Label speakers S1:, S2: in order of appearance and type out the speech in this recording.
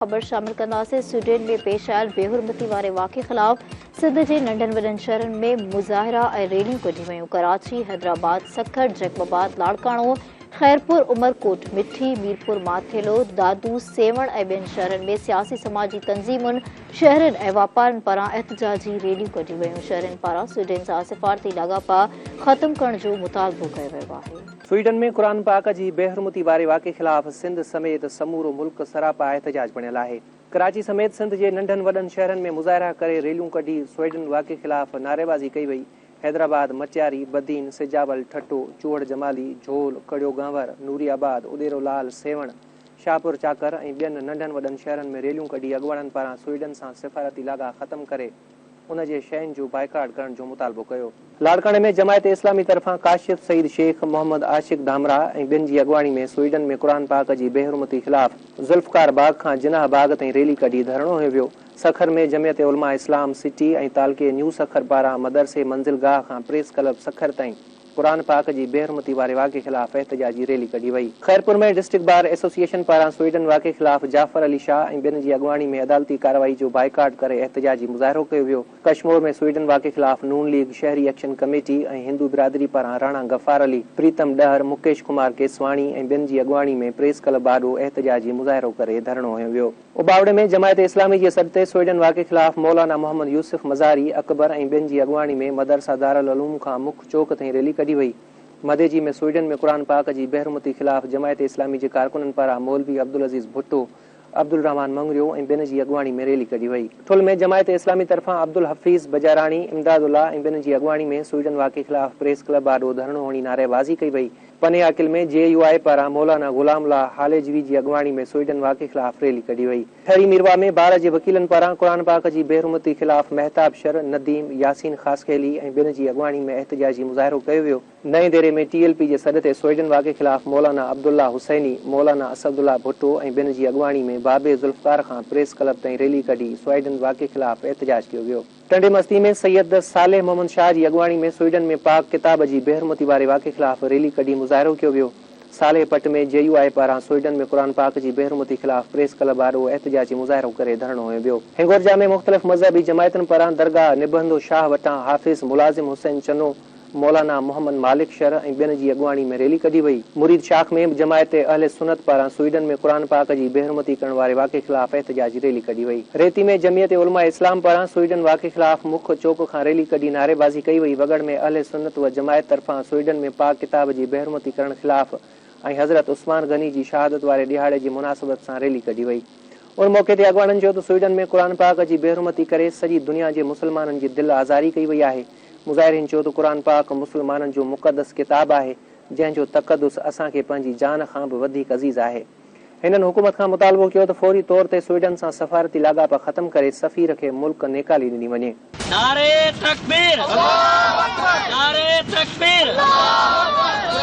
S1: خبر شامل ڪنداسين سوئيڊن ۾ پيش آيل بيحرمتي واري واقعي خلاف سنڌ جي ننڍن وڏن شهرن ۾ مظاهرا ۽ ريليون ڪڍيون ويون ڪراچي، حيدرآباد، سکر، جيڪب آباد، لاڙڪاڻو، خيرپور، عمرڪوٽ، مٺي، ميرپور ماٿيلو، دادو، سيوهڻ ۽ ٻين شهرن ۾ سياسي سماجي تنظيمن، شهرين ۽ واپارين پاران احتجاجي ريليون ڪڍيون ويون شهرين پاران سوئيڊن سان سفارتي لاڳاپا ختم ڪرڻ جو مطالبو ڪيو ويو آهي.
S2: سوئيڊن ۾ قرآن پاڪ جي بيحرمتي واري واقعي خلاف سنڌ سميت سمورو ملڪ سراپا احتجاج بڻيل آهي. ڪراچي سميت سنڌ جي ننڍن وڏن شهرن ۾ مظاهرا ڪري ريليون ڪڍي سوئيڊن واقعي خلاف نعريبازي ڪئي وئي. حيدرآباد، مٽياري، بدين، سجاول، ٺٽو، چوهڙ جمالي، جهول، ڪڙيو گانور، نوري آباد، اڏيرو لال، سيوهڻ، شاهپور چاڪر ۽ ٻين ننڍن وڏن شهرن ۾ ريليون ڪڍي اڳواڻن پاران سوئيڊن سان سفارتي لاڳا ختم ڪري ان جي شين جو بائيڪاٽ ڪرڻ جو مطالبو ڪيو. لاڙڪاڻي ۾ جماعت اسلامي طرفان ڪاشف سعيد شيخ، محمد عاشق ڌامراهه ۽ ٻين جي اڳواڻي ۾ سوئيڊن ۾ قرآن پاڪ جي بيحرمتي خلاف ذوالفقار باغ کان جناح باغ تائين ريلي ڪڍي ڌرڻو هنيو ويو. سکر ۾ جمعيت علماء اسلام سٽي ۽ تعلقي نيو سکر پاران مدرسي منزل گاهه کان پريس ڪلب سکر تائين قرآن پاڪ جي بيحرمتي واري واقعي خلاف احتجاجي ريلي ڪڍي وئي. خيرپور ۾ ڊسٽرڪٽ بار ايسوسيئيشن پاران سوئيڊن واقعي خلاف جعفر علي شاهه ۽ ٻين جي اڳواڻي ۾ عدالتي ڪارروائي جو بائيڪاٽ ڪري احتجاجي مظاهرو ڪيو ويو. ڪشمور ۾ سوئيڊن واقعي خلاف نون ليگ شهري ايڪشن ڪميٽي ۽ هندو برادري پاران راڻا غفار علي، پريتم ڏهر، مڪيش ڪمار ڪيسواڻي ۽ ٻين جي اڳواڻي ۾ پريس ڪلب آڏو احتجاجي مظاهرو ڪري ڌرڻو هنيو ويو. اوٻاوڙي ۾ جماعت اسلامي جي سڏ تي سوئيڊن واقعي خلاف مولانا محمد يوسف مزاري اڪبر ۽ ٻين جي اڳواڻي ۾ مدرسه دارالعلوم کان مک چوڪ تائين ريلي ڪڍي وئي. مديجي ۾ سوئيڊن ۾ قرآن پاڪ جي بيحرمتي خلاف جماعت اسلامي جي ڪارڪنن پاران مولوي عبدالعزيز ڀٽو، عبدالرحمان مڱريو ۽ ٻين جي اڳواڻي ۾ ريلي ڪڍي وئي. ٺل ۾ جماعت اسلامي طرفان عبدالحفيظ بجاراڻي، امداد الله ۽ ٻين جي اڳواڻي ۾ سوئيڊن واقعي خلاف پريس ڪلب آڏو ڌرڻو هڻي نعريبازي ڪئي وئي. پني عاقل ۾ جي يو آء پاران مولانا غلام الله هاليجوي جي اڳواڻي ۾ سوئيڊن واقعي خلاف ريلي ڪڍي وئي. ٺري ميرواهه ۾ بار جي وڪيلن پاران قرآن پاڪ جي بيحرمتي خلاف مهتاب شر، نديم، ياسين خاصخيلي ۽ ٻين جي اڳواڻي ۾ احتجاجي مظاهرو ڪيو ويو. نئين ديري ۾ ٽي ايل پي جي سڏ تي سوئيڊن واقعي خلاف مولانا عبدالله حسيني، مولانا اسدالله ڀٽو ۽ ٻين جي اڳواڻي ۾ باب ذوالفقار کان پريس ڪلب تائين ريلي ڪڍي سوئيڊن واقعي خلاف احتجاج ڪيو ويو. ٽنڊي مستي ۾ سيد صالح محمد شاهه جي اڳواڻي ۾ سوئيڊن ۾ پاڪ ڪتاب جي بيحرمتي واري واقعي خلاف ريلي ڪڍي مظاهرو ڪيو ويو. صالح پٽ ۾ جي يو آء پاران سوئيڊن ۾ قرآن پاڪ جي بيحرمتي خلاف پريس ڪلب آڏو احتجاجي مظاهرو ڪري ڌرڻو هنيو ويو. هنگورجا ۾ مختلف مذهبي جماعتن پاران درگاهه نبهندو شاهه وٽان حافظ ملازم حسين چنو، مولانا محمد مالڪ شر ۽ ٻين جي اڳواڻي ۾ ريلي ڪڍي وئي. مريد شاخ ۾ به جماعت اهل سنت پاران سوئيڊن ۾ قرآن پاڪ جي بيحرمتي ڪرڻ واري واقعي خلاف احتجاجي ريلي ڪڍي وئي. ريتي ۾ جمعيت علماء اسلام پاران سوئيڊن واقعي خلاف مک چوڪ کان ريلي ڪڍي نعريبازي ڪئي وئي. وڳڻ ۾ اهل سنت و جماعت طرفان سوئيڊن ۾ پاڪ ڪتاب جي بيحرمتي ڪرڻ خلاف ۽ حضرت عثمان غني جي شهادت واري ڏهاڙي جي مناسبت سان ريلي ڪڍي وئي. ان موقعي تي اڳواڻن چيو ته سوئيڊن ۾ قرآن پاڪ جي بيحرمتي ڪري سڄي دنيا جي مسلمانن جي دل آزاري ڪئي وئي آهي. مظاهرين چيو ته قرآن پاڪ مسلمانن جو مقدس ڪتاب آهي، جنهن جو تقدس اسان کي پنهنجي جان کان به وڌيڪ عزيز آهي. هنن حڪومت کان مطالبو ڪيو ته فوري طور تي سوئيڊن سان سفارتي لاڳاپا ختم ڪري سفير کي ملڪ نيڪالي ڏني وڃي.
S3: نعري تڪبير الله اڪبر نعري تڪبير الله اڪبر.